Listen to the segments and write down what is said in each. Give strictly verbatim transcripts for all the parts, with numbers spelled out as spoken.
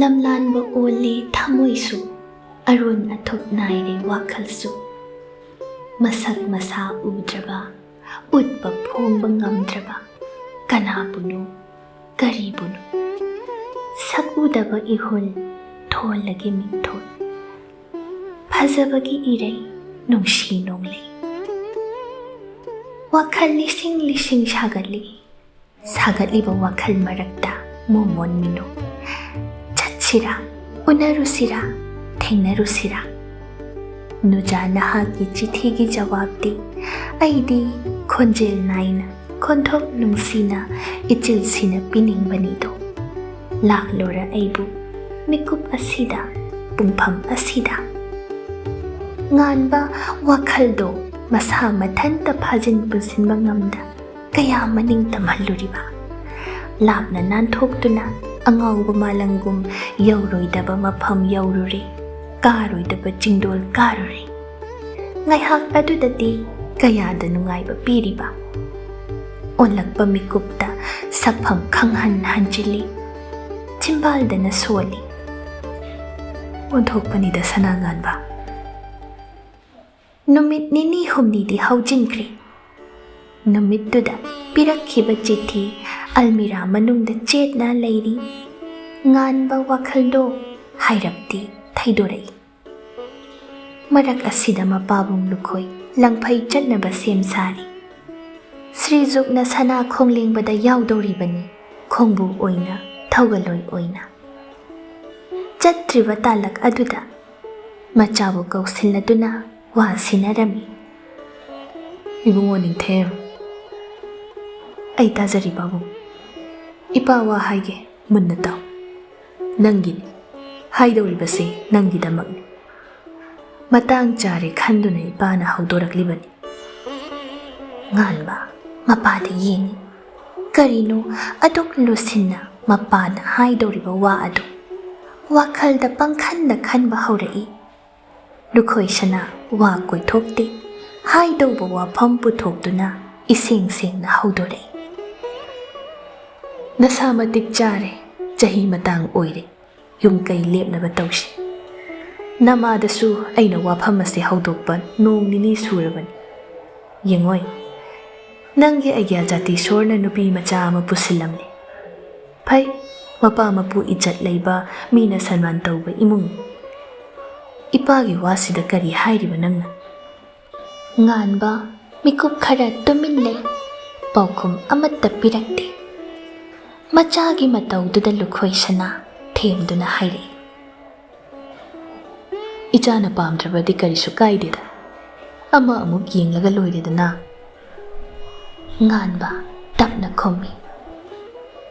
ꯂꯝꯂꯥꯟꯕ ꯑꯣꯜꯂꯦ ꯊꯃꯣꯏꯁꯨ, ꯑꯔꯣꯟ ꯑꯊꯨꯞ ꯅꯥꯏꯔꯦ ꯋꯥꯈꯜꯁꯨ꯫ ꯃꯁꯛ ꯃꯁꯥ ꯎꯗ꯭ꯔꯕ, ꯎꯠꯄ ꯐꯣꯡꯕ ꯉꯝꯗ꯭ꯔꯕ ꯀꯅꯥꯕꯨꯅꯣ, ꯀꯔꯤꯕꯨꯅꯣ? ꯁꯛ ꯎꯗꯕ ꯏꯍꯨꯜ, ꯊꯣꯜꯂꯒꯦ ꯃꯤꯡꯊꯣꯜ꯫ ꯐꯖꯕꯒꯤ ꯏꯔꯩ, ꯅꯨꯡꯁꯤ ꯅꯣꯡꯂꯩ꯫ ꯋꯥꯈꯜ ꯂꯤꯁꯤꯡ ꯂꯤꯁꯤꯡ ꯁꯥꯒꯠꯂꯤ꯫ ꯁꯥꯒꯠꯂꯤꯕ ꯋꯥꯈꯜ ꯃꯔꯛꯇ ꯃꯣꯃꯣꯟ ꯃꯤꯅꯣꯛ꯫ ꯆꯠꯁꯤꯔꯥ, ꯎꯅꯔꯨꯁꯤꯔꯥ, ꯊꯦꯡꯅꯔꯨꯁꯤꯔꯥ? ꯅꯨꯖꯥ ꯅꯍꯥꯛꯀꯤ ꯆꯤꯊꯤꯒꯤ ꯖꯋꯥꯕꯇꯤ ꯑꯩꯗꯤ ꯈꯣꯟꯖꯦꯜ ꯅꯥꯏꯅ, ꯈꯣꯟꯊꯣꯛ ꯅꯨꯡꯁꯤꯅ, ꯏꯆꯤꯜꯁꯤꯅ ꯄꯤꯅꯤꯡꯕꯅꯤꯗꯣ꯫ ꯂꯥꯛꯂꯣꯔ ꯑꯩꯕꯨ ꯃꯤꯀꯨꯞ ꯑꯁꯤꯗ, ꯄꯨꯡꯐꯝ ꯑꯁꯤꯗ? ꯉꯥꯟꯕ ꯋꯥꯈꯜꯗꯣ ꯃꯁꯥ ꯃꯊꯟꯇ ꯐꯥꯖꯤꯟ ꯄꯨꯟꯁꯤꯟꯕ ꯉꯝꯗ ꯀꯌꯥ ꯃꯅꯤꯡ ꯇꯝꯍꯜꯂꯨꯔꯤꯕ? ꯂꯥꯞꯅ ꯅꯥꯟꯊꯣꯛꯇꯨꯅ ꯑꯉꯥꯎꯕ ꯃꯥꯂꯪꯒꯨꯝ ꯌꯧꯔꯣꯏꯗꯕ ꯃꯐꯝ ꯌꯧꯔꯨꯔꯦ, ꯀꯥꯔꯣꯏꯗꯕ ꯆꯤꯡꯗꯣꯜ ꯀꯥꯔꯨꯔꯦ꯫ ꯉꯥꯏꯍꯥꯛ ꯑꯗꯨꯗꯗꯤ ꯀꯌꯥꯗ ꯅꯨꯡꯉꯥꯏꯕ ꯄꯤꯔꯤꯕ? ꯑꯣꯜꯂꯛꯄ ꯃꯤꯀꯨꯞꯇ ꯁꯛꯐꯝ ꯈꯪꯍꯟ ꯍꯟꯖꯤꯜꯂꯤ, ꯆꯤꯝꯕꯥꯜꯗꯅ ꯁꯣꯜꯂꯤ꯫ ꯑꯣꯟꯊꯣꯛꯄꯅꯤꯗ ꯁꯅꯥꯉꯥꯟꯕ꯫ ꯅꯨꯃꯤꯠ ꯅꯤꯅꯤ ꯍꯨꯝꯅꯤꯗꯤ ꯍꯧꯖꯤꯟꯈ꯭ꯔꯦ꯫ ꯅꯨꯃꯤꯠꯇꯨꯗ ꯄꯤꯔꯛꯈꯤꯕ ꯆꯤꯊꯤ ꯑꯜꯃꯤꯔꯥ ꯃꯅꯨꯡꯗ ꯆꯦꯠꯅ ꯂꯩꯔꯤ꯫ ꯉꯥꯟꯕ ꯋꯥꯈꯜꯗꯣ ꯍꯥꯏꯔꯞꯇꯤ ꯊꯩꯗꯣꯔꯛꯏ꯫ ꯃꯔꯛ ꯑꯁꯤꯗ ꯃꯄꯥꯕꯨꯡ ꯂꯨꯈꯣꯏ ꯂꯪꯐꯩ ꯆꯠꯅꯕ ꯁꯦꯝ ꯁꯥꯔꯤ꯫ ꯁ꯭ꯔꯤꯖꯨꯛꯅ ꯁꯅꯥ ꯈꯣꯡꯂꯦꯡꯕꯗ ꯌꯥꯎꯗꯧꯔꯤꯕꯅꯤ, ꯈꯣꯡꯕꯨ ꯑꯣꯏꯅ, ꯊꯧꯒꯜꯂꯣꯏ ꯑꯣꯏꯅ꯫ ꯆꯠꯇ꯭ꯔꯤꯕ ꯇꯥꯂꯛ ꯑꯗꯨꯗ ꯃꯆꯥꯕꯨ ꯀꯧꯁꯤꯜꯂꯗꯨꯅ ꯋꯥ ꯁꯤꯟꯅꯔꯝꯃꯤ꯫ "ꯏꯕꯨꯡꯉꯣ ꯅꯤꯡꯊꯦꯝ, ꯑꯩ ꯇꯥꯖꯔꯤ ꯄꯥꯕꯨꯡ꯫ ꯏꯄꯥ ꯋꯥ ꯍꯥꯏꯒꯦ, ꯃꯨꯟꯅ ꯇꯥꯎ꯫ ꯅꯪꯒꯤꯅꯤ, ꯍꯥꯏꯗꯧꯔꯤꯕꯁꯤ ꯅꯪꯒꯤꯗꯃꯛꯅꯤ꯫ ꯃꯇꯥꯡ ꯆꯥꯔꯦ ꯈꯟꯗꯨꯅ ꯏꯄꯥꯅ ꯍꯧꯗꯣꯔꯛꯂꯤꯕꯅꯤ꯫" ꯉꯥꯟꯕ ꯃꯄꯥꯗ ꯌꯦꯡꯉꯤ꯫ ꯀꯔꯤꯅꯣ ꯑꯗꯨꯛ ꯂꯨꯁꯤꯟꯅ ꯃꯄꯥꯅ ꯍꯥꯏꯗꯧꯔꯤꯕ ꯋꯥ ꯑꯗꯨ? ꯋꯥꯈꯜꯗ ꯄꯪꯈꯟꯗ ꯈꯟꯕ ꯍꯧꯔꯛꯏ꯫ ꯂꯨꯈꯣꯏ ꯁꯅꯥ ꯋꯥ ꯀꯣꯏꯊꯣꯛꯇꯦ꯫ ꯍꯥꯏꯗꯧꯕ ꯋꯥꯐꯝ ꯄꯨꯊꯣꯛꯇꯨꯅ ꯏꯁꯦꯡ ꯁꯦꯡꯅ ꯍꯧꯗꯣꯔꯛꯏ꯫ "ꯅꯁꯥ ꯃꯇꯤꯛ ꯆꯥꯔꯦ, ꯆꯍꯤ ꯃꯇꯥꯡ ꯑꯣꯏꯔꯦ, ꯌꯨꯝ ꯀꯩ ꯂꯦꯞꯅꯕ ꯇꯧꯁꯤ꯫ ꯅꯃꯥꯗꯁꯨ ꯑꯩꯅ ꯋꯥꯐꯝ ꯑꯁꯤ ꯍꯧꯗꯣꯛꯄ ꯅꯣꯡ ꯅꯤꯅꯤ ꯁꯨꯔꯕꯅꯤ꯫ ꯌꯦꯡꯉꯣꯏ, ꯅꯪꯒꯤ ꯑꯩꯒ꯭ꯌꯥ ꯖꯥꯇꯤ ꯁꯣꯔꯅ ꯅꯨꯄꯤ ꯃꯆꯥ ꯑꯃ ꯄꯨꯁꯤꯜꯂꯝꯂꯦ꯫ ꯐꯩ, ꯃꯄꯥ ꯃꯄꯨ ꯏꯖꯠ ꯂꯩꯕ, ꯃꯤꯅ ꯁꯟꯃꯥꯟ ꯇꯧꯕ ꯏꯃꯨꯡꯅꯤ꯫ ꯏꯄꯥꯒꯤ ꯋꯥꯁꯤꯗ ꯀꯔꯤ ꯍꯥꯏꯔꯤꯕ ꯅꯪꯅ?" ꯉꯥꯟꯕ ꯃꯤꯀꯨꯞ ꯈꯔ ꯇꯨꯃꯤꯟ ꯂꯩ, ꯄꯥꯎꯈꯨꯝ ꯑꯃꯠꯇ ꯄꯤꯔꯛꯇꯦ꯫ ꯃꯆꯥꯒꯤ ꯃꯇꯧꯗꯨꯗ ꯂꯨꯈꯣꯏ ꯁꯅꯥ ꯊꯦꯝꯗꯨꯅ ꯍꯥꯏꯔꯛꯏ, "ꯏꯆꯥꯅ ꯄꯥꯝꯗ꯭ꯔꯕꯗꯤ ꯀꯔꯤꯁꯨ ꯀꯥꯏꯗꯦꯗ, ꯑꯃ ꯑꯃꯨꯛ ꯌꯦꯡꯂꯒ ꯂꯣꯏꯔꯦꯗꯅ꯫" ꯉꯥꯟꯕ ꯇꯞꯅ ꯈꯨꯝꯃꯤ,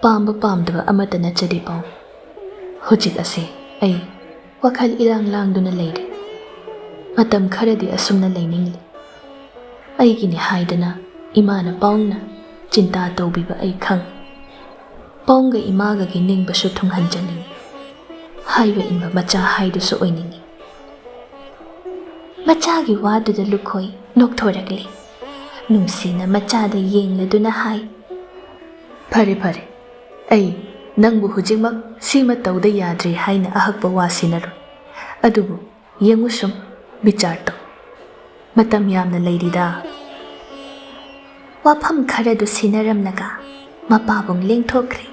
"ꯄꯥꯝꯕ ꯄꯥꯝꯗꯕ ꯑꯃꯠꯇ ꯅꯠꯆꯗꯦ ꯄꯥꯎ꯫ ꯍꯧꯖꯤꯛ ꯑꯁꯦ ꯑꯩ ꯋꯥꯈꯜ ꯏꯂꯥꯡ ꯂꯥꯡꯗꯨꯅ ꯂꯩꯔꯦ꯫ ꯃꯇꯝ ꯈꯔꯗꯤ ꯑꯁꯨꯝꯅ ꯂꯩꯅꯤꯡꯂꯤ꯫ ꯑꯩꯒꯤꯅꯤ ꯍꯥꯏꯗꯅ ꯏꯃꯥꯅ ꯄꯥꯎꯅ ꯆꯤꯟꯇꯥ ꯇꯧꯕꯤꯕ ꯑꯩ ꯈꯪꯏ꯫ ꯄꯥꯎꯒ ꯏꯃꯥꯒꯒꯤ ꯅꯤꯡꯕꯁꯨ ꯊꯨꯡꯍꯟꯖꯅꯤꯡꯏ꯫ ꯍꯥꯏꯕ ꯏꯟꯕ ꯃꯆꯥ ꯍꯥꯏꯗꯨꯁꯨ ꯑꯣꯏꯅꯤꯡꯏ꯫" ꯃꯆꯥꯒꯤ ꯋꯥꯗꯨꯗ ꯂꯨꯈꯣꯏ ꯅꯣꯛꯊꯣꯔꯛꯂꯤ꯫ ꯅꯨꯡꯁꯤꯅ ꯃꯆꯥꯗ ꯌꯦꯡꯂꯗꯨꯅ ꯍꯥꯏ, "ꯐꯔꯦ, ꯐꯔꯦ, ꯑꯩ ꯅꯪꯕꯨ ꯍꯧꯖꯤꯛꯃꯛ ꯁꯤꯃ ꯇꯧꯗ ꯌꯥꯗ꯭ꯔꯦ ꯍꯥꯏꯅ ꯑꯍꯛꯄ ꯋꯥ ꯁꯤꯟꯅꯔꯣꯏ꯫ ꯑꯗꯨꯕꯨ ꯌꯦꯡꯉꯨ ꯁꯨꯝ, ꯕꯤꯆꯥꯔ ꯇꯧ꯫ ꯃꯇꯝ ꯌꯥꯝꯅ ꯂꯩꯔꯤꯗ꯫" ꯋꯥꯐꯝ ꯈꯔꯗꯨ ꯁꯤꯟꯅꯔꯝꯂꯒ ꯃꯄꯥꯕꯨꯡ ꯂꯦꯡꯊꯣꯛꯈ꯭ꯔꯦ꯫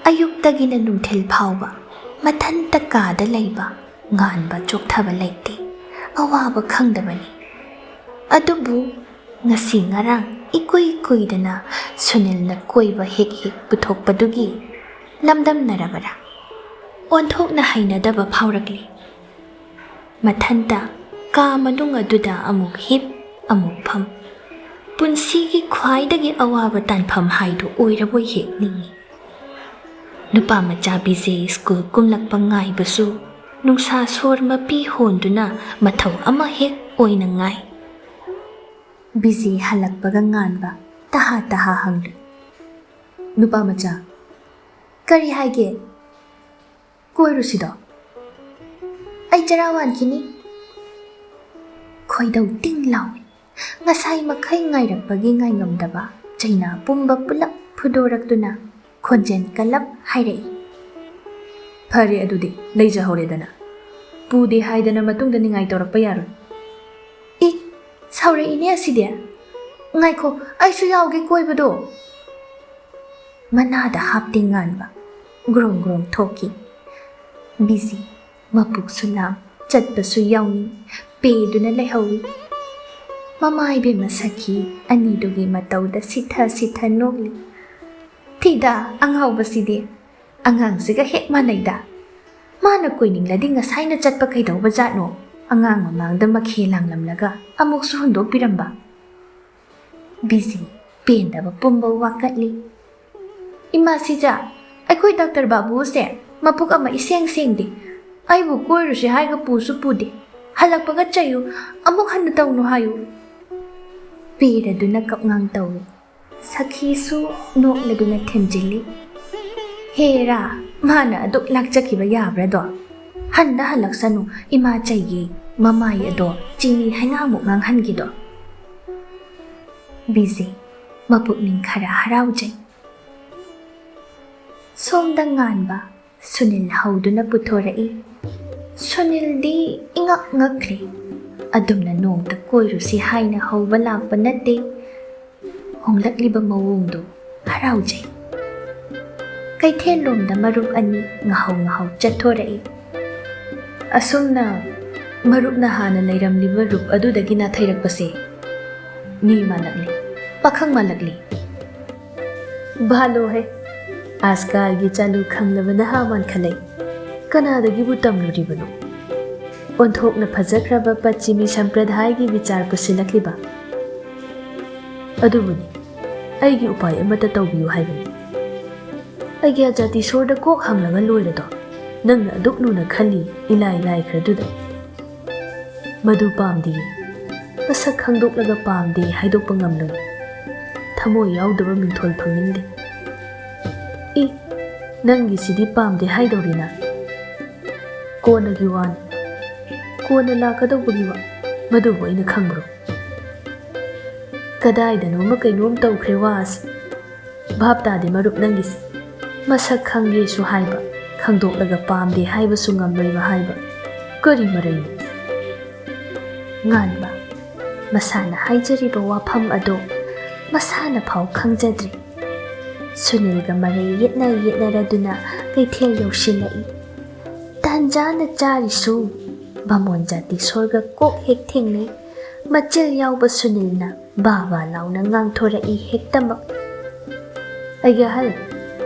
ꯑꯌꯨꯛꯇꯒꯤꯅ ꯅꯨꯡꯊꯤꯜ ꯐꯥꯎꯕ ꯃꯊꯟꯇ ꯀꯥꯗ ꯂꯩꯕ ꯉꯥꯟꯕ ꯆꯣꯛꯊꯕ ꯂꯩꯇꯦ, ꯑꯋꯥꯕ ꯈꯪꯗꯕꯅꯤ꯫ ꯑꯗꯨꯕꯨ ꯉꯁꯤ ꯉꯔꯥꯡ ꯏꯀꯨꯏ ꯀꯨꯏꯗꯅ ꯁꯨꯅꯤꯜꯅ ꯀꯣꯏꯕ ꯍꯦꯛ ꯍꯦꯛ ꯄꯨꯊꯣꯛꯄꯗꯨꯒꯤ ꯂꯝꯗꯝꯅꯔꯕꯔꯥ? ꯑꯣꯟꯊꯣꯛꯅ ꯍꯩꯅꯗꯕ ꯐꯥꯎꯔꯛꯂꯤ꯫ ꯃꯊꯟꯇ ꯀꯥ ꯃꯅꯨꯡ ꯑꯗꯨꯗ ꯑꯃꯨꯛ ꯍꯤꯞ, ꯑꯃꯨꯛ ꯐꯝ꯫ ꯄꯨꯟꯁꯤꯒꯤ ꯈ꯭ꯋꯥꯏꯗꯒꯤ ꯑꯋꯥꯕ ꯇꯥꯟꯐꯝ ꯍꯥꯏꯗꯨ ꯑꯣꯏꯔꯕꯣꯏ ꯍꯦꯛ ꯅꯤꯡꯏ꯫ ꯅꯨꯄꯥ ꯃꯆꯥ ꯕꯤꯖꯦ ꯁ꯭ꯀꯨꯜ ꯀꯨꯝꯂꯛꯄ ꯉꯥꯏꯕꯁꯨ ꯅꯨꯡꯁꯥ ꯁꯣꯔ ꯃꯄꯤ ꯍꯣꯟꯗꯨꯅ ꯃꯊꯧ ꯑꯃ ꯍꯦꯛ ꯑꯣꯏꯅ ꯉꯥꯏ꯫ ꯕꯤꯖꯦ ꯍꯜꯂꯛꯄꯒ ꯉꯥꯟꯕ ꯇꯍꯥ ꯇꯍꯥ ꯍꯪꯂꯨꯏ, "ꯅꯨꯄꯥ ꯃꯆꯥ, ꯀꯔꯤ ꯍꯥꯏꯒꯦ? ꯀꯣꯏꯔꯨꯁꯤꯗꯣ? ꯑꯩ ꯆꯔꯥ ꯋꯥꯟꯈꯤꯅꯤ꯫" ꯈꯣꯏꯗꯧ ꯇꯤꯡ ꯂꯥꯎꯏ꯫ ꯉꯁꯥꯏ ꯃꯈꯩ ꯉꯥꯏꯔꯛꯄꯒꯤ ꯉꯥꯏꯉꯝꯗꯕ ꯆꯩꯅꯥ ꯄꯨꯝꯕ ꯄꯨꯂꯞ ꯐꯨꯗꯣꯔꯛꯇꯨꯅ ꯈꯣꯟꯖꯦꯜ ꯀꯜꯂꯞ ꯍꯥꯏꯔꯛꯏ, "ꯐꯔꯦ, ꯑꯗꯨꯗꯤ ꯂꯩꯖꯍꯧꯔꯦꯗꯅ꯫ ꯄꯨꯗꯦ ꯍꯥꯏꯗꯅ ꯃꯇꯨꯡꯗ ꯅꯤꯡꯉꯥꯏ ꯇꯧꯔꯛꯄ ꯌꯥꯔꯣꯏ꯫" "ꯏ, ꯁꯥꯎꯔꯛꯏꯅꯦ ꯑꯁꯤꯗꯤ꯫ ꯉꯥꯏꯈꯣ, ꯑꯩꯁꯨ ꯌꯥꯎꯒꯦ ꯀꯣꯏꯕꯗꯣ꯫" ꯃꯅꯥꯗ ꯍꯥꯞꯇꯦ ꯉꯥꯟꯕ ꯒ꯭ꯔꯣꯡ ꯒ꯭ꯔꯣꯡ ꯊꯣꯛꯈꯤ꯫ ꯕꯤꯖꯤ ꯃꯄꯨꯛꯁꯨ ꯂꯥꯝ, ꯆꯠꯄꯁꯨ ꯌꯥꯎꯅꯤꯡ, ꯄꯦꯗꯨꯅ ꯂꯩꯍꯧꯏ꯫ ꯃꯃꯥ ꯏꯕꯦꯝꯃ ꯁꯈꯤ ꯑꯅꯤꯗꯨꯒꯤ ꯃꯇꯧꯗ ꯁꯤꯊ ꯁꯤꯊ ꯅꯣꯛꯂꯤ꯫ "ꯊꯤꯗ, ꯑꯉꯥꯎꯕꯁꯤꯗꯤ꯫ ꯑꯉꯥꯡꯁꯤꯒ ꯍꯦꯛ ꯃꯥꯟꯅꯩꯗ꯫ ꯃꯥꯅ ꯀꯣꯏꯅꯤꯡꯂꯗꯤ ꯉꯁꯥꯏꯅ ꯆꯠꯄ ꯀꯩꯗꯧꯕ ꯖꯥꯠꯅꯣ? ꯑꯉꯥꯡ ꯃꯃꯥꯡꯗ ꯃꯈꯦ ꯂꯥꯡꯂꯝꯂꯒ ꯑꯃꯨꯛꯁꯨ ꯍꯨꯟꯗꯣꯛꯄꯤꯔꯝꯕ꯫" ꯕꯤꯖꯤ ꯄꯦꯟꯗꯕ ꯄꯨꯝꯕ ꯋꯥꯀꯠꯂꯤ꯫ "ꯏꯃꯥ ꯁꯤꯖꯥ, ꯑꯩꯈꯣꯏ ꯗꯥꯛꯇꯔ ꯕꯥꯕꯨꯁꯦ ꯃꯄꯨꯛ ꯑꯃ ꯏꯁꯦꯡ ꯁꯦꯡꯗꯦ꯫ ꯑꯩꯕꯨ ꯀꯣꯏꯔꯨꯁꯦ ꯍꯥꯏꯒ ꯄꯨꯁꯨ ꯄꯨꯗꯦ꯫ ꯍꯜꯂꯛꯄꯒ ꯆꯩꯌꯨ, ꯑꯃꯨꯛ ꯍꯟꯅ ꯇꯧꯅꯨ ꯍꯥꯏꯌꯨ꯫" ꯄꯦꯔꯗꯨꯅ ꯀꯞꯉꯥꯡ ꯇꯧꯏ꯫ ꯁꯈꯤꯁꯨ ꯅꯣꯛꯂꯗꯨꯅ ꯊꯦꯝꯖꯤꯜꯂꯤ꯫ "ꯍꯦꯔꯥ, ꯃꯥꯅ ꯑꯗꯨꯛ ꯂꯥꯛꯆꯈꯤꯕ ꯌꯥꯕ꯭ꯔꯗꯣ? ꯍꯟꯗ ꯍꯜꯂꯛꯁꯅꯨ, ꯏꯃꯥ ꯆꯩꯒꯤ꯫ ꯃꯃꯥꯏ ꯑꯗꯣ ꯆꯤꯅꯤ ꯍꯩꯉꯥꯡꯃꯨꯛ ꯉꯥꯡꯍꯟꯒꯦꯗꯣ꯫" ꯕꯤꯖꯤ ꯃꯄꯨꯛꯅꯤꯡ ꯈꯔ ꯍꯔꯥꯎꯖꯩ꯫ ꯁꯣꯝꯗ ꯉꯥꯟꯕ ꯁꯨꯅꯤꯜ ꯍꯧꯗꯨꯅ ꯄꯨꯊꯣꯔꯛꯏ꯫ ꯁꯨꯅꯤꯜꯗꯤ ꯏꯉꯛ ꯉꯛꯈ꯭ꯔꯦ꯫ ꯑꯗꯨꯝꯅ ꯅꯣꯡꯇ ꯀꯣꯏꯔꯨꯁꯤ ꯍꯥꯏꯅ ꯍꯧꯕ ꯂꯥꯛꯄ ꯅꯠꯇꯦ꯫ ꯍꯣꯡꯂꯛꯂꯤꯕ ꯃꯑꯣꯡꯗꯨ ꯍꯔꯥꯎꯖꯩ꯫ ꯀꯩꯊꯦꯜꯂꯣꯝꯗ ꯃꯔꯨꯞ ꯑꯅꯤ ꯉꯥꯍꯧ ꯉꯥꯍꯧ ꯆꯠꯊꯣꯔꯛꯏ꯫ ꯑꯁꯨꯝꯅ ꯃꯔꯨꯞꯅ ꯍꯥꯟꯅ ꯂꯩꯔꯝꯂꯤꯕ ꯔꯨꯞ ꯑꯗꯨꯗꯒꯤ ꯅꯥꯊꯩꯔꯛꯄꯁꯦ ꯃꯤ ꯃꯥꯜꯂꯛꯂꯤ, ꯄꯥꯈꯪ ꯃꯥꯜꯂꯛꯂꯤ꯫ ꯚꯥꯂꯣ ꯍꯦ, ꯑꯥꯖꯀꯥꯜꯒꯤ ꯆꯥꯂꯨ ꯈꯪꯂꯕ ꯅꯍꯥ ꯃꯥꯟꯈꯠꯂꯛꯏ꯫ ꯀꯅꯥꯗꯒꯤꯕꯨ ꯇꯝꯂꯨꯔꯤꯕꯅꯣ? ꯑꯣꯟꯊꯣꯛꯅ ꯐꯖꯈ꯭ꯔꯕ ꯄꯆꯤꯃꯤ ꯁꯝꯄ꯭ꯔꯗꯥꯌꯒꯤ ꯕꯤꯆꯥꯔ ꯄꯨꯁꯤꯜꯂꯛꯂꯤꯕ꯫ ꯑꯗꯨꯕꯨꯅꯤ, ꯑꯩꯒꯤ ꯎꯄꯥꯏ ꯑꯃꯠꯇ ꯇꯧꯕꯤꯌꯨ ꯍꯥꯏꯕꯅꯤ꯫ ꯑꯩꯒꯤ ꯑꯖꯥꯇꯤꯁꯣꯔꯗ ꯀꯣꯛ ꯍꯪꯂꯒ ꯂꯣꯏꯔꯗꯣ, ꯅꯪꯅ ꯑꯗꯨꯛ ꯂꯨꯅ ꯈꯜꯂꯤ ꯏꯂꯥꯏ ꯂꯥꯏꯈ꯭ꯔꯗꯨꯗ꯫ ꯃꯗꯨ ꯄꯥꯝꯗꯦ, ꯃꯁꯛ ꯈꯪꯗꯣꯛꯂꯒ ꯄꯥꯝꯗꯦ ꯍꯥꯏꯗꯣꯛꯄ ꯉꯝꯂꯣꯏ꯫ ꯊꯃꯣꯏ ꯌꯥꯎꯗꯕ ꯃꯤꯡꯊꯣꯜ ꯐꯪꯅꯤꯡꯗꯦ꯫ ꯏ, ꯅꯪꯒꯤꯁꯤꯗꯤ ꯄꯥꯝꯗꯦ ꯍꯥꯏꯗꯧꯔꯤꯅ? ꯀꯣꯟꯅꯒꯤ ꯋꯥꯅꯤ, ꯀꯣꯟꯅ ꯂꯥꯛꯀꯗꯧꯕꯒꯤ ꯋꯥ, ꯃꯗꯨꯕꯨ ꯑꯩꯅ ꯈꯪꯕ꯭ꯔꯣ? ꯀꯗꯥꯏꯗꯅꯣꯃ ꯀꯩꯅꯣꯝ ꯇꯧꯈ꯭ꯔꯦ ꯋꯥ ꯑꯁꯤ꯫ ꯚꯥꯞ ꯇꯥꯗꯦ ꯃꯔꯨꯞ ꯅꯪꯒꯤꯁꯦ꯫ ꯃꯁꯛ ꯈꯪꯒꯦꯁꯨ ꯍꯥꯏꯕ, ꯈꯪꯗꯣꯛꯂꯒ ꯄꯥꯝꯗꯦ ꯍꯥꯏꯕꯁꯨ ꯉꯝꯂꯣꯏꯕ ꯍꯥꯏꯕ꯫ ꯀꯔꯤ ꯃꯔꯩꯅꯣ? ꯉꯥꯟꯕ, ꯃꯁꯥꯅ ꯍꯥꯏꯖꯔꯤꯕ ꯋꯥꯐꯝ ꯑꯗꯣ ꯃꯁꯥꯅ ꯐꯥꯎ ꯈꯪꯖꯗ꯭ꯔꯦ꯫ ꯁꯨꯅꯤꯜꯒ ꯃꯔꯩ ꯌꯦꯠꯅ ꯌꯦꯠꯅꯔꯗꯨꯅ ꯀꯩꯊꯦꯜ ꯌꯧꯁꯤꯜꯂꯛꯏ꯫ ꯇꯥꯟꯖꯥꯅ ꯆꯥꯔꯤꯁꯨ ꯕꯥꯃꯣꯟ ꯖꯥꯇꯤꯁꯣꯔꯒ ꯀꯣꯛ ꯍꯦꯛ ꯊꯦꯡꯅꯩ꯫ ꯃꯆꯤꯜ ꯌꯥꯎꯕ ꯁꯨꯅꯤꯜꯅ ꯕꯥ ꯕꯥ ꯂꯥꯎꯅ ꯉꯥꯡꯊꯣꯔꯛꯏ ꯍꯦꯛꯇꯃꯛ꯫ ꯑꯩꯒꯤ ꯑꯍꯜ,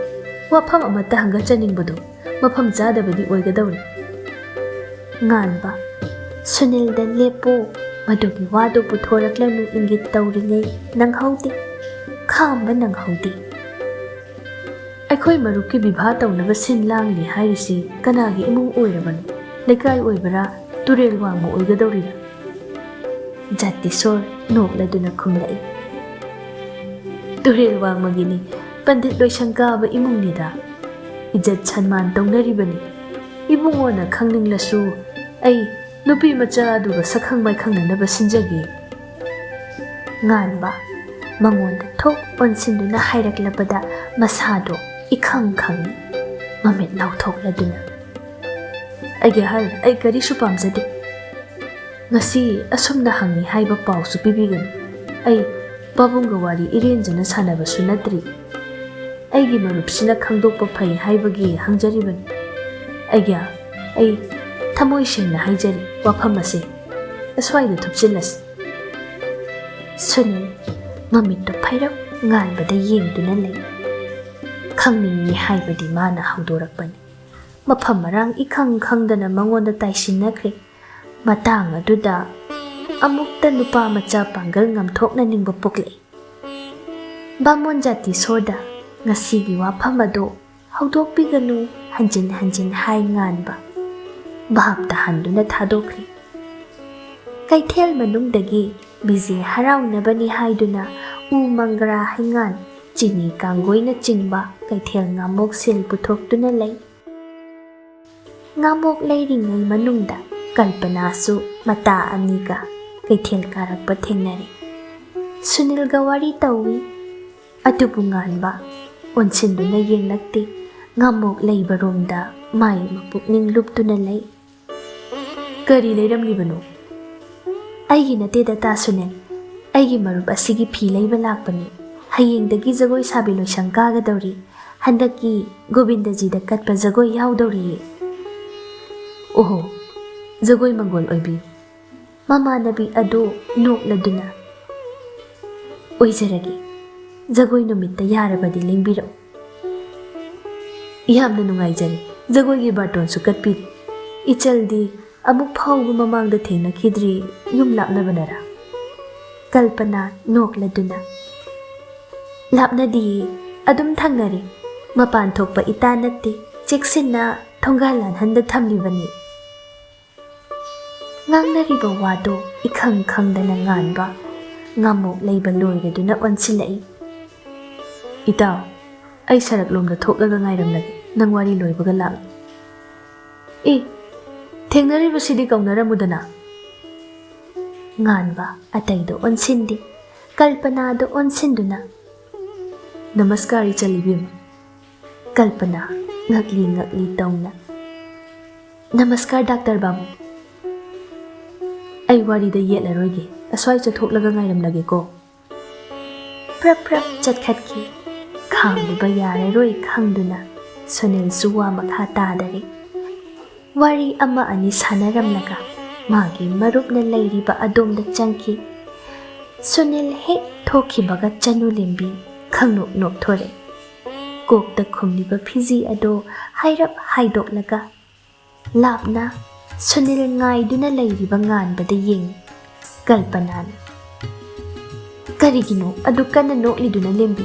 ꯋꯥꯐꯝ ꯑꯃꯠꯇ ꯍꯪꯒꯠꯆꯅꯤꯡꯕꯗꯨ ꯃꯐꯝ ꯆꯥꯗꯕꯗꯤ ꯑꯣꯏꯒꯗꯧꯔꯤ꯫ ꯉꯥꯟꯕ, ꯁꯨꯅꯤꯜꯗ ꯂꯦꯞꯄꯨ, ꯃꯗꯨꯒꯤ ꯋꯥꯗꯨ ꯄꯨꯊꯣꯔꯛꯂꯅꯨ, ꯏꯪꯒꯤꯠ ꯇꯧꯔꯤꯉꯩ ꯅꯪꯍꯧꯗꯦ, ꯈꯥꯝꯕ ꯅꯪꯍꯧꯗꯦ꯫ ꯑꯩꯈꯣꯏ ꯃꯔꯨꯞꯀꯤ ꯕꯤꯚꯥ ꯇꯧꯅꯕ ꯁꯤꯟ ꯂꯥꯡꯂꯤ ꯍꯥꯏꯔꯤꯁꯤ ꯀꯅꯥꯒꯤ ꯏꯃꯨꯡ ꯑꯣꯏꯔꯕꯅꯣ? ꯂꯩꯀꯥꯏ ꯑꯣꯏꯕꯔꯥ, ꯇꯨꯔꯦꯜ ꯋꯥꯡꯃ ꯑꯣꯏꯒꯗꯧꯔꯤꯔꯥ? ꯖꯥꯇꯤꯁꯣꯔ ꯅꯣꯛꯂꯗꯨꯅ ꯈꯨꯝꯂꯛꯏ꯫ ꯇꯨꯔꯦꯜ ꯋꯥꯡꯃꯒꯤꯅꯤ, ꯄꯟꯗꯤꯠ ꯂꯣꯏꯁꯪ ꯀꯥꯕ ꯏꯃꯨꯡꯅꯤꯗ꯫ ꯏꯖꯠ ꯁꯟꯃꯥꯟ ꯇꯧꯅꯔꯤꯕꯅꯤ꯫ ꯏꯕꯨꯡꯉꯣꯅ ꯈꯪꯅꯤꯡꯂꯁꯨ ꯑꯩ ꯅꯨꯄꯤ ꯃꯆꯥ ꯑꯗꯨꯒ ꯁꯛꯈꯪ ꯃꯥꯏꯈꯪꯅꯅꯕ ꯁꯤꯟꯖꯒꯦ꯫ ꯉꯥꯟꯕ ꯃꯉꯣꯟꯗ ꯊꯣꯛ ꯑꯣꯟꯁꯤꯟꯗꯨꯅ ꯍꯥꯏꯔꯛꯂꯕꯗ ꯃꯁꯥꯗꯣ ꯏꯈꯪ ꯈꯪꯏ꯫ ꯃꯃꯤꯠ ꯂꯥꯎꯊꯣꯛꯂꯗꯨꯅ, "ꯑꯩꯒꯤ ꯑꯍꯜ, ꯑꯩ ꯀꯔꯤꯁꯨ ꯄꯥꯝꯖꯗꯦ꯫ ꯉꯁꯤ ꯑꯁꯨꯝꯅ ꯍꯪꯉꯤ ꯍꯥꯏꯕ ꯄꯥꯎꯁꯨ ꯄꯤꯕꯤꯒꯅꯨ꯫ ꯑꯩ ꯄꯥꯕꯨꯡꯒ ꯋꯥꯔꯤ ꯏꯔꯦꯟꯖꯅ ꯁꯥꯟꯅꯕꯁꯨ ꯅꯠꯇ꯭ꯔꯤ꯫ ꯑꯩꯒꯤ ꯃꯔꯨꯞꯁꯤꯅ ꯈꯪꯗꯣꯛꯄ ꯐꯩ ꯍꯥꯏꯕꯒꯤ ꯍꯪꯖꯔꯤꯕꯅꯤ꯫ ꯑꯩꯒꯤ, ꯑꯩ ꯊꯃꯣꯏ ꯁꯦꯡꯅ ꯍꯥꯏꯖꯔꯤ, ꯋꯥꯐꯝ ꯑꯁꯦ ꯑꯁ꯭ꯋꯥꯏꯗ ꯊꯨꯞꯆꯤꯜꯂꯁꯤ꯫" ꯁꯨꯅꯤꯜ ꯃꯃꯤꯠꯇꯨ ꯐꯩꯔꯞ ꯉꯥꯟꯕꯗ ꯌꯦꯡꯗꯨꯅ ꯂꯩ꯫ ꯈꯪꯅꯤꯡꯏ ꯍꯥꯏꯕꯗꯤ ꯃꯥꯅ ꯍꯧꯗꯣꯔꯛꯄꯅꯤ꯫ ꯃꯐꯝ ꯃꯔꯥꯡ ꯏꯈꯪ ꯈꯪꯗꯅ ꯃꯉꯣꯟꯗ ꯇꯥꯏꯁꯤꯟꯅꯈ꯭ꯔꯦ꯫ ꯃꯇꯥꯡ ꯑꯗꯨꯗ ꯑꯃꯨꯛꯇ ꯅꯨꯄꯥ ꯃꯆꯥ ꯄꯥꯡꯒꯜ ꯉꯝꯊꯣꯛꯅ ꯅꯤꯡꯕ ꯄꯣꯛꯂꯛꯏ꯫ ꯕꯥꯃꯣꯟ ꯖꯥꯇꯤꯁꯣꯔꯗ ꯉꯁꯤꯒꯤ ꯋꯥꯐꯝ ꯑꯗꯨ ꯍꯧꯗꯣꯛꯄꯤꯒꯅꯨ ꯍꯟꯖꯤꯟ ꯍꯟꯖꯤꯟ ꯍꯥꯏ ꯉꯥꯟꯕ ꯚꯥꯞ ꯇꯥꯍꯟꯗꯨꯅ ꯊꯥꯗꯣꯛꯈ꯭ꯔꯦ꯫ ꯀꯩꯊꯦꯜ ꯃꯅꯨꯡꯗꯒꯤ ꯕꯤꯖꯦ ꯍꯔꯥꯎꯅꯕꯅꯤ ꯍꯥꯏꯗꯨꯅ ꯎ ꯃꯪꯒ꯭ꯔꯥ ꯍꯩꯉꯥꯟ, ꯆꯤꯅꯤ ꯀꯥꯡꯒꯣꯏꯅꯆꯤꯡꯕ ꯀꯩꯊꯦꯜ ꯉꯥꯃꯣꯛ ꯁꯦꯜ ꯄꯨꯊꯣꯛꯇꯨꯅ ꯂꯩ꯫ ꯉꯥꯃꯣꯛ ꯂꯩꯔꯤꯉꯩ ꯃꯅꯨꯡꯗ ꯀꯜꯄꯅꯥꯁꯨ ꯃꯇꯥ ꯑꯅꯤꯒ ꯀꯩꯊꯦꯜ ꯀꯥꯔꯛꯄ ꯊꯦꯡꯅꯔꯦ꯫ ꯁꯨꯅꯤꯜꯒ ꯋꯥꯔꯤ ꯇꯧꯏ꯫ ꯑꯗꯨꯕꯨ ꯉꯥꯟꯕ ꯑꯣꯟꯁꯤꯟꯗꯨꯅ ꯌꯦꯡꯂꯛꯇꯦ꯫ ꯉꯥꯃꯣꯛ ꯂꯩꯕꯔꯣꯝꯗ ꯃꯥꯏ ꯃꯄꯨꯛꯅꯤꯡ ꯂꯨꯞꯇꯨꯅ ꯂꯩ꯫ "ꯀꯔꯤ ꯂꯩꯔꯝꯂꯤꯕꯅꯣ?" "ꯑꯩꯒꯤ ꯅꯠꯇꯦꯗ ꯇꯥ ꯁꯨꯅꯤꯜ, ꯑꯩꯒꯤ ꯃꯔꯨꯞ ꯑꯁꯤꯒꯤ ꯐꯤ ꯂꯩꯕ ꯂꯥꯛꯄꯅꯤ꯫ ꯍꯌꯦꯡꯗꯒꯤ ꯖꯒꯣꯏ ꯁꯥꯕꯤ ꯂꯣꯏꯁꯪ ꯀꯥꯒꯗꯧꯔꯤ꯫ ꯍꯟꯗꯛꯀꯤ ꯒꯣꯕꯤꯟꯗꯖꯤꯗ ꯀꯠꯄ ꯖꯒꯣꯏ ꯌꯥꯎꯗꯧꯔꯤꯌꯦ꯫" "ꯑꯣꯍꯣ, ꯖꯒꯣꯏ ꯃꯪꯒꯣꯜ ꯑꯣꯏꯕꯤꯌꯨ꯫" ꯃꯃꯥꯟꯅꯕꯤ ꯑꯗꯨ ꯅꯣꯛꯂꯗꯨꯅ, "ꯑꯣꯏꯖꯔꯒꯦ, ꯖꯒꯣꯏ ꯅꯨꯃꯤꯠꯇ ꯌꯥꯔꯕꯗꯤ ꯂꯦꯡꯕꯤꯔꯛꯎ꯫" "ꯌꯥꯝꯅ ꯅꯨꯡꯉꯥꯏꯖꯔꯦ, ꯖꯒꯣꯏꯒꯤ ꯕꯥꯔꯇꯣꯟꯁꯨ ꯀꯠꯄꯤꯔꯤ꯫ ꯏꯆꯜꯗꯤ ꯑꯃꯨꯛ ꯐꯥꯎꯕ ꯃꯃꯥꯡꯗ ꯊꯦꯡꯅꯈꯤꯗ꯭ꯔꯤ, ꯌꯨꯝ ꯂꯥꯞꯅꯕꯅꯔꯥ?" ꯀꯜꯄꯅꯥ ꯅꯣꯛꯂꯗꯨꯅ, "ꯂꯥꯞꯅꯗꯤꯌꯦ, ꯑꯗꯨꯝ ꯊꯪꯅꯔꯦ꯫ ꯃꯄꯥꯟ ꯊꯣꯛꯄ ꯏꯇꯥ ꯅꯠꯇꯦ, ꯆꯦꯛꯁꯤꯟꯅ ꯊꯣꯡꯒꯥꯜ ꯂꯥꯟꯍꯟꯗ ꯊꯝꯂꯤꯕꯅꯤ꯫" ꯉꯥꯡꯅꯔꯤꯕ ꯋꯥꯗꯨ ꯏꯈꯪ ꯈꯪꯗꯅ ꯉꯥꯟꯕ ꯉꯥꯃꯣꯛ ꯂꯩꯕ ꯂꯣꯏꯔꯗꯨꯅ ꯑꯣꯟꯁꯤꯜꯂꯛꯏ꯫ "ꯏꯇꯥꯎ, ꯑꯩ ꯁꯔꯛꯂꯣꯝꯗ ꯊꯣꯛꯂꯒ ꯉꯥꯏꯔꯝꯂꯒꯦ, ꯅꯪ ꯋꯥꯔꯤ ꯂꯣꯏꯕꯒ ꯂꯥꯛꯂꯨ꯫" "ꯑꯦ, ꯊꯦꯡꯅꯔꯤꯕꯁꯤꯗꯤ ꯀꯧꯅꯔꯝꯃꯨꯗꯅ꯫" ꯉꯥꯟꯕ ꯑꯇꯩꯗ ꯑꯣꯟꯁꯤꯟꯗꯦ, ꯀꯜꯄꯅꯥꯗ ꯑꯣꯟꯁꯤꯟꯗꯨꯅ, "ꯅꯃꯁꯀꯥꯔ ꯏꯆꯜ ꯏꯕꯦꯝꯃ꯫" ꯀꯜꯄꯅꯥ ꯉꯛꯂꯤ ꯉꯛꯂꯤ ꯇꯧꯅ, "ꯅꯃꯁꯀꯥꯔ ꯗꯥꯛꯇꯔ ꯕꯥꯕꯨ꯫ ꯑꯩ ꯋꯥꯔꯤꯗ ꯌꯦꯠꯂꯔꯣꯏꯒꯦ, ꯑꯁ꯭ꯋꯥꯏ ꯆꯠꯊꯣꯛꯂꯒ ꯉꯥꯏꯔꯝꯂꯒꯦꯀꯣ꯫" ꯄ꯭ꯔꯞ ꯄ꯭ꯔꯞ ꯆꯠꯈꯠꯈꯤ꯫ ꯈꯥꯡꯂꯨꯕ ꯌꯥꯔꯔꯣꯏ ꯈꯪꯗꯨꯅ ꯁꯨꯅꯤꯜꯁꯨ ꯋꯥ ꯃꯈꯥ ꯇꯥꯗꯔꯦ꯫ ꯋꯥꯔꯤ ꯑꯃ ꯑꯅꯤ ꯁꯥꯟꯅꯔꯝꯂꯒ ꯃꯥꯒꯤ ꯃꯔꯨꯞꯅ ꯂꯩꯔꯤꯕ ꯑꯗꯣꯝꯗ ꯆꯪꯈꯤ꯫ ꯁꯨꯅꯤꯜ ꯍꯦꯛ ꯊꯣꯛꯈꯤꯕꯒ ꯆꯅꯨ ꯂꯦꯝꯕꯤ ꯈꯪꯅꯣꯛ ꯅꯣꯛꯊꯣꯔꯛꯏ꯫ ꯀꯣꯛꯇ ꯈꯨꯝꯂꯤꯕ ꯐꯤꯖꯤ ꯑꯗꯣ ꯍꯥꯏꯔꯞ ꯍꯥꯏꯗꯣꯛꯂꯒ ꯂꯥꯞꯅ ꯁꯨꯅꯤꯜ ꯉꯥꯏꯗꯨꯅ ꯂꯩꯔꯤꯕ ꯉꯥꯟꯕꯗ ꯌꯦꯡꯏ꯫ ꯀꯜꯄꯅꯥꯅ, "ꯀꯔꯤꯒꯤꯅꯣ ꯑꯗꯨꯛ ꯀꯟꯅ ꯅꯣꯛꯂꯤꯗꯨꯅ, ꯂꯦꯝꯕꯤ?"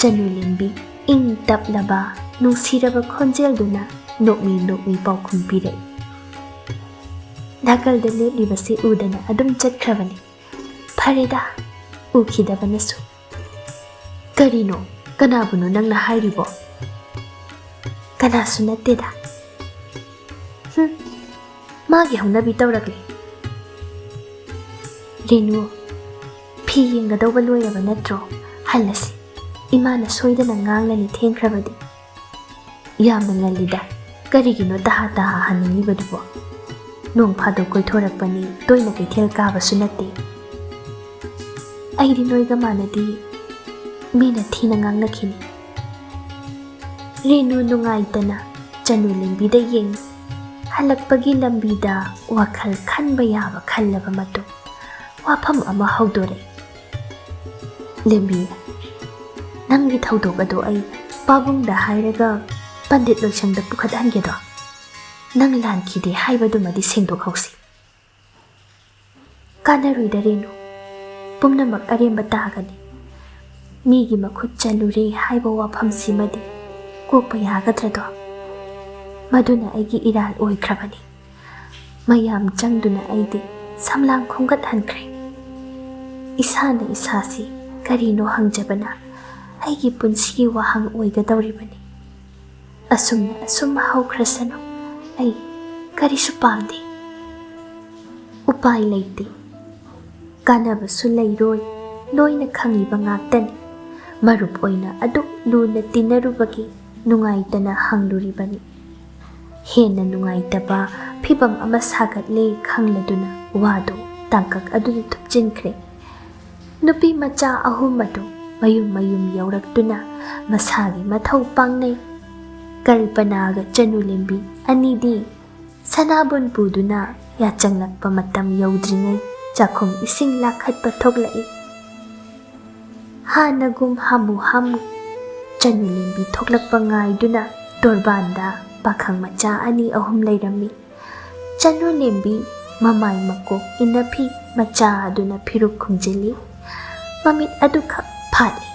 ꯆꯅꯨ ꯂꯦꯝꯕꯤ ꯏꯪ ꯇꯞꯂꯕ, ꯅꯨꯡꯁꯤꯔꯕ ꯈꯣꯟꯖꯦꯜꯗꯨꯅ ꯅꯣꯛꯃꯤ ꯅꯣꯛꯃꯤ ꯄꯥꯎꯈꯨꯝ ꯄꯤꯔꯛꯏ꯫ ꯅꯥꯀꯜꯗ ꯂꯦꯞꯂꯤꯕꯁꯤ ꯎꯗꯅ ꯑꯗꯨꯝ ꯆꯠꯈ꯭ꯔꯕꯅꯤ꯫ ꯐꯔꯦꯗ, ꯎꯈꯤꯗꯕꯅꯁꯨ꯫ "ꯀꯔꯤꯅꯣ? ꯀꯅꯥꯕꯨꯅꯣ ꯅꯪꯅ ꯍꯥꯏꯔꯤꯕꯣ?" "ꯀꯅꯥꯁꯨ ꯅꯠꯇꯦꯗ꯫ ꯍꯨꯝ, ꯃꯥꯒꯤ ꯍꯧꯅꯕꯤ ꯇꯧꯔꯛꯂꯦ꯫ ꯔꯦꯅꯨ, ꯐꯤ ꯌꯦꯡꯒꯗꯧꯕ ꯂꯣꯏꯔꯕ ꯅꯠꯇ꯭ꯔꯣ? ꯍꯜꯂꯁꯤ꯫ ꯏꯃꯥꯅ ꯁꯣꯏꯗꯅ ꯉꯥꯡꯂꯅꯤ ꯊꯦꯡꯈ꯭ꯔꯕꯗꯤ꯫" "ꯌꯥꯝꯅ ꯉꯜꯂꯤꯗ꯫ ꯀꯔꯤꯒꯤꯅꯣ ꯇꯍꯥ ꯇꯍꯥ ꯍꯟꯅꯤꯡꯂꯤꯕꯗꯨꯕꯣ? ꯅꯣꯡ ꯐꯥꯗꯣꯛ ꯀꯣꯏꯊꯣꯔꯛꯄꯅꯤ, ꯇꯣꯏꯅ ꯀꯩꯊꯦꯜ ꯀꯥꯕꯁꯨ ꯅꯠꯇꯦ꯫" "ꯑꯩꯗꯤ ꯅꯣꯏꯒ ꯃꯥꯟꯅꯗꯦ꯫ ꯃꯤꯅ ꯊꯤꯅ ꯉꯥꯡꯅꯈꯤꯅꯤ꯫" ꯔꯦꯅꯨ ꯅꯨꯡꯉꯥꯏꯇꯅ ꯆꯅꯨ ꯂꯦꯝꯕꯤꯗ ꯌꯦꯡꯏ꯫ ꯍꯜꯂꯛꯄꯒꯤ ꯂꯝꯕꯤꯗ ꯋꯥꯈꯜ ꯈꯟꯕ ꯌꯥꯕ ꯈꯜꯂꯕ ꯃꯇꯨꯡ, ꯋꯥꯐꯝ ꯑꯃ ꯍꯧꯗꯣꯔꯛꯏ꯫ "ꯂꯦꯝꯕꯤ, ꯅꯪꯒꯤ ꯊꯧꯗꯣꯛ ꯑꯗꯨ ꯑꯩ ꯄꯥꯕꯨꯡꯗ ꯍꯥꯏꯔꯒ ꯄꯟꯗꯤꯠ ꯂꯣꯏꯁꯪꯗ ꯄꯨꯈꯠꯍꯟꯒꯦꯗꯣ꯫ ꯅꯪ ꯂꯥꯟꯈꯤꯗꯦ ꯍꯥꯏꯕꯗꯨꯃꯗꯤ ꯁꯦꯡꯗꯣꯛꯍꯧꯁꯤ꯫" "ꯀꯥꯟꯅꯔꯣꯏꯗ ꯔꯦꯅꯨ꯫ ꯄꯨꯝꯅꯃꯛ ꯑꯔꯦꯝꯕ ꯇꯥꯒꯅꯤ꯫ ꯃꯤꯒꯤ ꯃꯈꯨꯠ ꯆꯜꯂꯨꯔꯦ ꯍꯥꯏꯕ ꯋꯥꯐꯝꯁꯤꯃꯗꯤ ꯀꯣꯛꯄ ꯌꯥꯒꯗ꯭ꯔꯗꯣ? ꯃꯗꯨꯅ ꯑꯩꯒꯤ ꯏꯔꯥꯜ ꯑꯣꯏꯈ꯭ꯔꯕꯅꯤ꯫ ꯃꯌꯥꯝ ꯆꯪꯗꯨꯅ ꯑꯩꯗꯤ ꯁꯝꯂꯥꯡ ꯈꯣꯝꯒꯠꯍꯟꯈ꯭ꯔꯦ꯫ ꯏꯁꯥꯅ ꯏꯁꯥꯁꯤ ꯀꯔꯤꯅꯣ ꯍꯪꯖꯕꯅ ꯑꯩꯒꯤ ꯄꯨꯟꯁꯤꯒꯤ ꯋꯥꯍꯪ ꯑꯣꯏꯒꯗꯧꯔꯤꯕꯅꯤ꯫ ꯑꯁꯨꯝꯅ ꯑꯁꯨꯝ ꯍꯧꯈ꯭ꯔꯁꯅꯨ꯫ ꯑꯩ ꯀꯔꯤꯁꯨ ꯄꯥꯝꯗꯦ꯫ ꯎꯄꯥꯏ ꯂꯩꯇꯦ꯫ ꯀꯥꯟꯅꯕꯁꯨ ꯂꯩꯔꯣꯏ꯫ ꯂꯣꯏꯅ ꯈꯪꯂꯤꯕ ꯉꯥꯛꯇꯅꯤ꯫ ꯃꯔꯨꯞ ꯑꯣꯏꯅ ꯑꯗꯨꯛ ꯂꯨꯅ ꯇꯤꯟꯅꯔꯨꯕꯒꯤ ꯅꯨꯡꯉꯥꯏꯇꯅ ꯍꯪꯂꯨꯔꯤꯕꯅꯤ꯫" ꯍꯦꯟꯅ ꯅꯨꯡꯉꯥꯏꯇꯕ ꯐꯤꯚꯝ ꯑꯃ ꯁꯥꯒꯠꯂꯦ ꯈꯪꯂꯗꯨꯅ ꯋꯥꯗꯨ ꯇꯥꯡꯀꯛ ꯑꯗꯨꯗ ꯊꯨꯞꯆꯤꯟꯈ꯭ꯔꯦ꯫ ꯅꯨꯄꯤ ꯃꯆꯥ ꯑꯍꯨꯝ ꯑꯗꯨ ꯃꯌꯨꯝ ꯃꯌꯨꯝ ꯌꯧꯔꯛꯇꯨꯅ ꯃꯁꯥꯒꯤ ꯃꯊꯧ ꯄꯥꯡꯅꯩ꯫ ꯀꯜꯄꯅꯥꯒ ꯆꯅꯨ ꯂꯦꯝꯕꯤ ꯑꯅꯤꯗꯤ ꯁꯅꯥꯕꯨꯟ ꯄꯨꯗꯨꯅ ꯌꯥꯆꯪꯂꯛꯄ ꯃꯇꯝ ꯌꯧꯗ꯭ꯔꯤꯉꯩ ꯆꯥꯛꯈꯨꯝ ꯏꯁꯤꯡ ꯂꯥꯛꯈꯠꯄ ꯊꯣꯛꯂꯛꯏ꯫ ꯍꯥꯟꯅꯒꯨꯝ ꯍꯥꯃꯨ ꯍꯥꯃꯨ ꯆꯅꯨ ꯂꯦꯝꯕꯤ ꯊꯣꯛꯂꯛꯄ ꯉꯥꯏꯗꯨꯅ ꯇꯣꯔꯕꯥꯟꯗ ꯄꯥꯈꯪ ꯃꯆꯥ ꯑꯅꯤ ꯑꯍꯨꯝ ꯂꯩꯔꯝꯃꯤ꯫ ꯆꯅꯨ ꯂꯦꯝꯕꯤ ꯃꯃꯥꯏ ꯃꯀꯣꯛ ꯏꯟꯅꯐꯤ ꯃꯆꯥ ꯑꯗꯨꯅ ꯐꯤꯔꯨꯛ ꯈꯨꯝꯖꯤꯜꯂꯤ꯫ ꯃꯃꯤꯠ ꯑꯗꯨꯈꯛ ꯐꯥꯠꯂꯤ꯫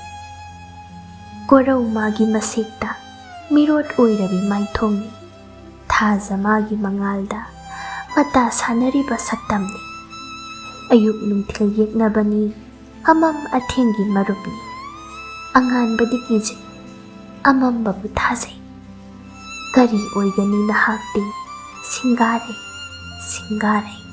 ꯀꯣꯔꯧ ꯃꯥꯒꯤ ꯃꯁꯦꯛꯇ ꯃꯤꯔꯣꯠ ꯑꯣꯏꯔꯕꯤ ꯃꯥꯏꯊꯣꯡꯅꯤ꯫ ꯊꯥꯖ ꯃꯥꯒꯤ ꯃꯉꯥꯜꯗ ꯃꯇꯥ ꯁꯥꯟꯅꯔꯤꯕ ꯁꯛꯇꯝꯅꯤ꯫ ꯑꯌꯨꯛ ꯅꯨꯡꯊꯤꯜ ꯌꯦꯛꯅꯕꯅꯤ, ꯑꯃꯝ ꯑꯊꯦꯡꯒꯤ ꯃꯔꯨꯞꯅꯤ꯫ ꯑꯉꯥꯟꯕꯗꯤ ꯀꯤꯖꯩ, ꯑꯃꯝꯕꯕꯨ ꯊꯥꯖꯩ꯫ ꯀꯔꯤ ꯑꯣꯏꯒꯅꯤ ꯅꯍꯥꯛꯇꯤ? ꯁꯤꯡꯒꯥꯔꯩ, ꯁꯤꯡꯒꯥꯔꯩ꯫